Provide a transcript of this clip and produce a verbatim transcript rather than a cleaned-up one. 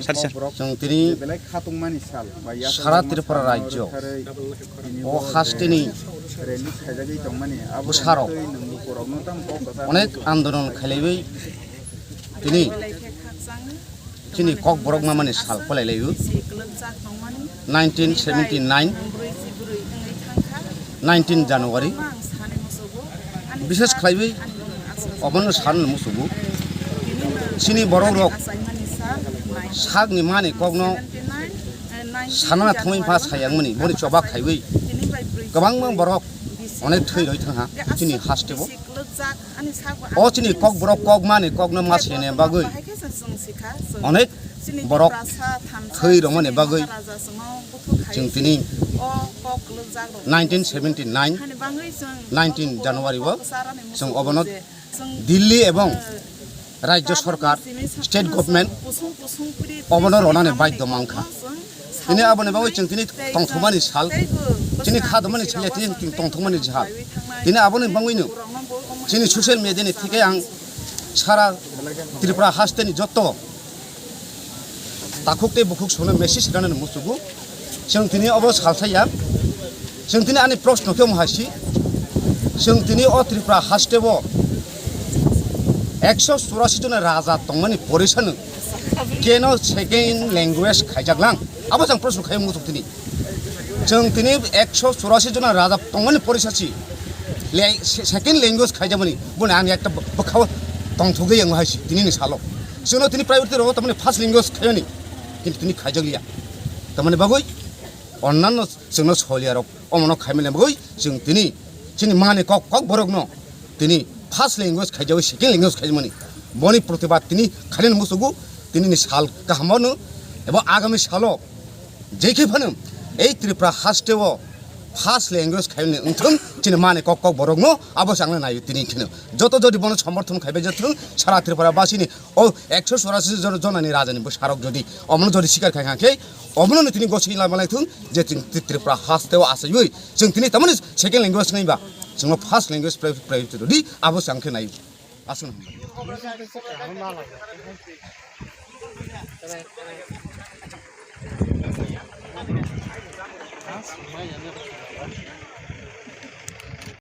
Sari, sari. Chwng tini sara Tripura rajyo o hasteni bwsarok onek andolon khailaiwi tini chini Kokborok mamani sal kwlailaiwi nineteen seventy nine, nineteen January, bishes khlaiwi obono sanno musugo. Chini borok rok sakni mani kokno sanna thangwi pha sayangmani boni choba khaiwi kwbangma borok onek thwi roi thangha chini hasteo. O chini Kokborok kokmani kokno ma sene bagwi onek borok thwi rongmani bagwi chwng tini nineteen seventy nine, nineteen January o chwng obono Delhi ebong rajyo sorkar, state government obono ronani baidhyo mankha. Tini aboni bagwi chwng tini tongthokmani sal, tini kha tongmani sal, tini tongthokmani jahal. Tini aboni bagwino chini social media ni thike ang sara Tripura hasteni jotto takhuk tei bukhuk songno message rwnani musugo. Chwng tini obo salsaya. Chwng tini ani proshno khe omo hai si. Chwng tini o Tripura hasteo ekso churasi jona raja tongmani porisano keno second language khaijak lang? Abo chwng proshno khai muchuk tini. Chwng tini ekso churasi jona raja tongmani porisasi le-, se-, second language khaijakmani boni ang ekta bw-, bwkhao tongthogwi yang hai si tini ni salo. Chwngno tini private rogo tamani first language khaiyoni, kintu tini khaijakliya. Tamani bagwi onnanno chwngno soliya rok omono khaimani bagwi chwng tini chini mani kok, Kokborokno tini first language khaijawi second language khaimani boni protibad tini khainani musugo. Tini ni sal kaham no ebo agami salo jekhe phano ei Tripura hasteo first language khaimani wngthung chini mani kok, Kokborokno abo changna naio tini kheno joto jodi bono somorthon khaibai jathung sara Tripura basini. O ekso churasi jon-, jonani rajani bwsarok jodi omono jodi sikar khai kha khe, omono tini gosini lama lai thung je chwng Tri-, Tripura hasteo achaiwi chwng tini tamani second language nai ba chwngno first language pre-, pre-, rwdi abo chang khe nai. Aswk no hambai.